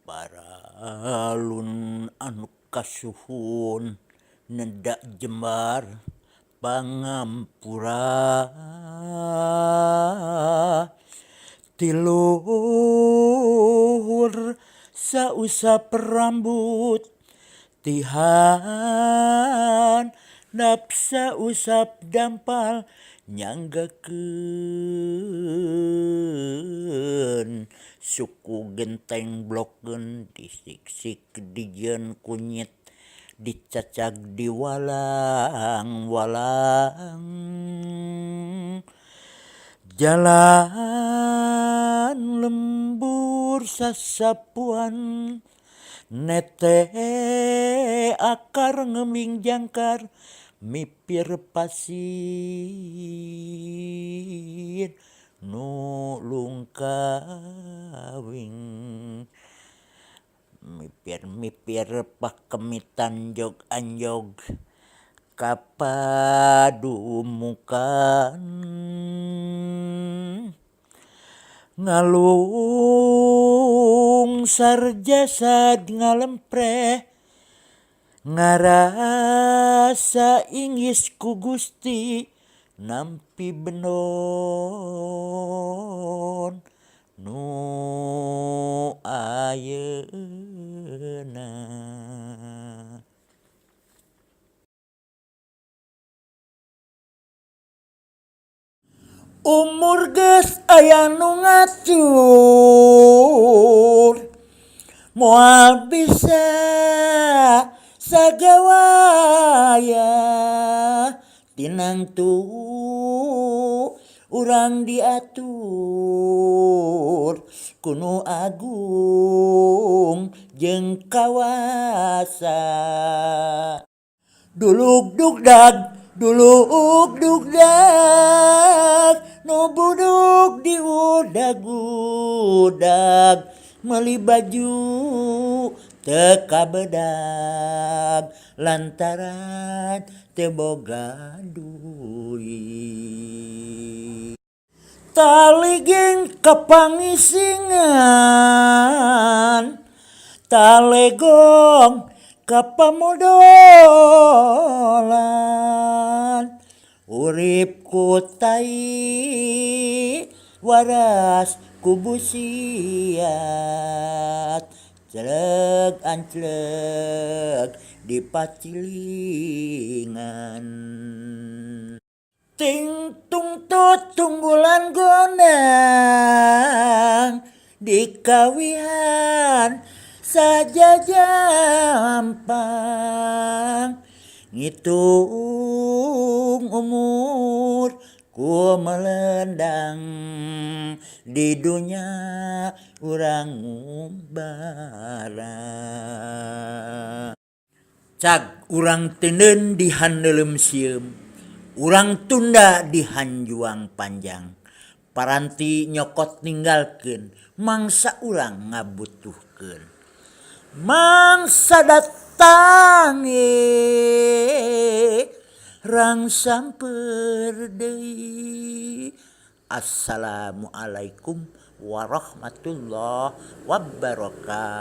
Paralun anu kasuhun neda jembar pangampura ti luhur sausap rambut ti handap sausap dampal nyanggakeun suku genteng blokeun disiksik dijieun kunyit dicacag diwalang-walang. Jalan lembur sasapuan nete akar ngeming jangkar mipir pasir nu lungkawing. Mipir-mipir pakemitan jog anjog ka padumukan. Ngalungsar jasad ngalempreh ngarasa inggis ku Gusti nampi bendon nu ayeuna. Umur geus aya nu ngatur moal bisa sagawaya tinangtu urang diatur ku Nu Agung jeung kawasa. Duluk dugdag duluk dugdag nu buduk diudag-udag meuli baju teu kabedag lantaran teu boga duit. Taliging ka pangisingan talegong ka pamodolan urip ku tai waras ku busiat celeg ancleg di pacilingan. Ting tungtut tunggulan gondang dikawihan sajajampang ngitung umur ku melendang di dunya urang ngumbara. Cag urang teuneun di handeuleum sieum, urang tunda di hanjuang panjang. Paranti nyokot ninggalkeun, mangsa urang ngabutuhkeun. Mangsa datang rang samper deui. Assalamualaikum warahmatullahi wabarakatuh.